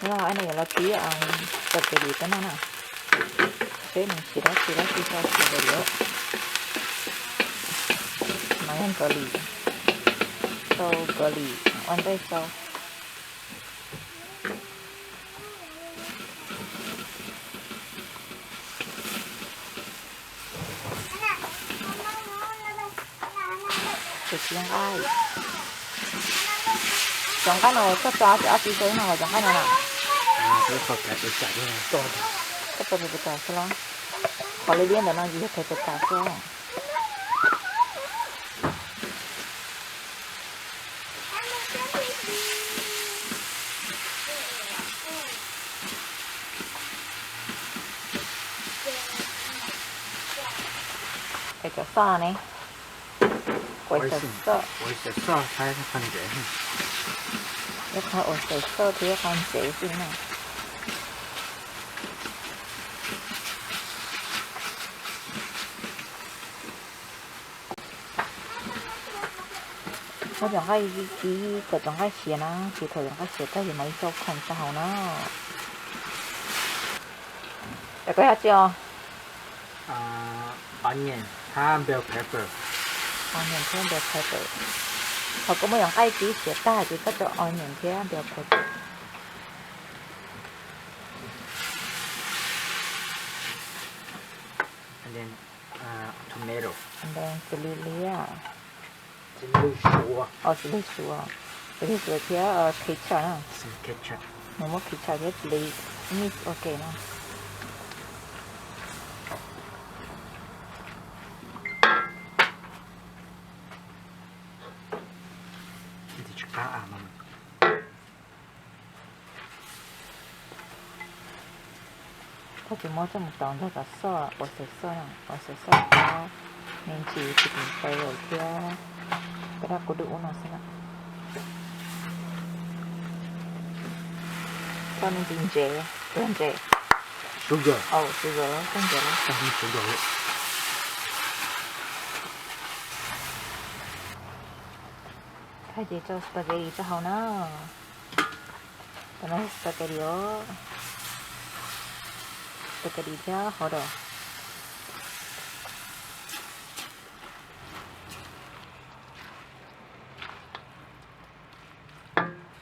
Nyob no yuav los tib spaghetti tuaj noj na. Seb nws siav dab tsi dab tsi tso spaghetti. No yog nkaus lis, tau nkaus lis ua ntej tso. Cov nqaij, cov nqaij no koj tso ob peb tug no, cov nqaij no na. Koj tso pes tas xwb los? Qhov liab liab ntawm no yog pes tas xwb. Es cov xoj ne, ua xaws xoj, ua xaws xoj thiab qhov ntsev, ib qhov ua xaws xoj thiab qhov ntsev xwb na. Muab cov nqaij kib kom cov nqaij siav na, ces thaum cov nqaij siav tag ces mam li tso khoom rau hauv na. Es koj yog tsi os? Onion thiab bell pepper. Onion thiab bell pepper. Thaum koj muab cov nqaij kib siav tag ces koj tso onion thiab bell pepper. And then, uh, tomato. And then xws li liab. Xws li suav. Os, xws li suav. Xws li suav thiab ketchup na. Ketchup. Nws muab ketchup thiab xws li mix ua ke na. Koj tsis muab coj mus tau ntog cov xoj, ua xaws xoj, ua xaws xoj thiab me ntsis tsis tim flavor thiab peb dab kub dub ub no xwb na. Tso me ntsis ntsev, ntsev. Sugar. Au, sugar, koj ntsev los. Tag ces tso spaghetti rau hauv na. Cov no yog spaghetti os. Spaghetti thiab hot dog.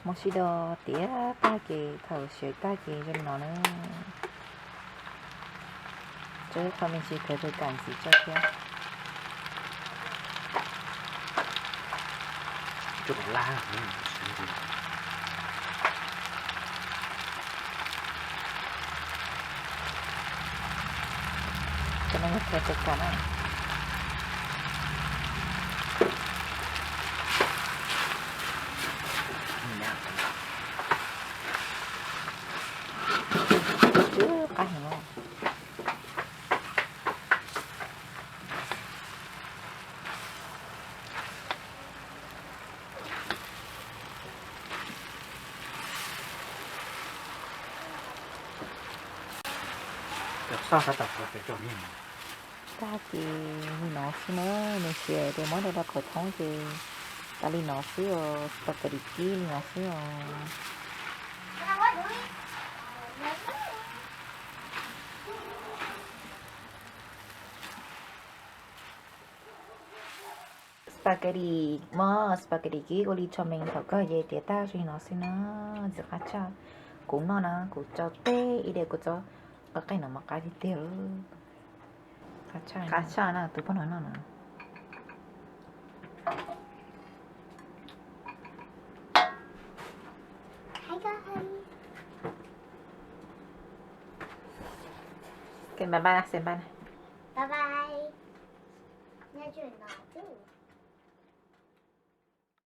Muab sib do tiav tag ces thaum siav tag ces zoo li no na. Tso ib qho me ntsis pes pes kam ntxiv tso thiab. Cov no yog pes pes kam na. Tsw qab heev os. Tag ces li no xwb na, nws siav ces muab rau rau qhov thoob ces tas li no xwb os, spaghetti kib li no xwb os. Spaghetti, muab spaghetti kib ua li chow mein thaum kawg ces tiav tag zoo li no xwb na. Ntxim qab tshaj, kuv noj na kuv tso teb ib diav kuv tso qab qeej no mas qab tiag tiag. Qab tshaj na tus poj no noj no. Bye bye, say bye. Bye bye.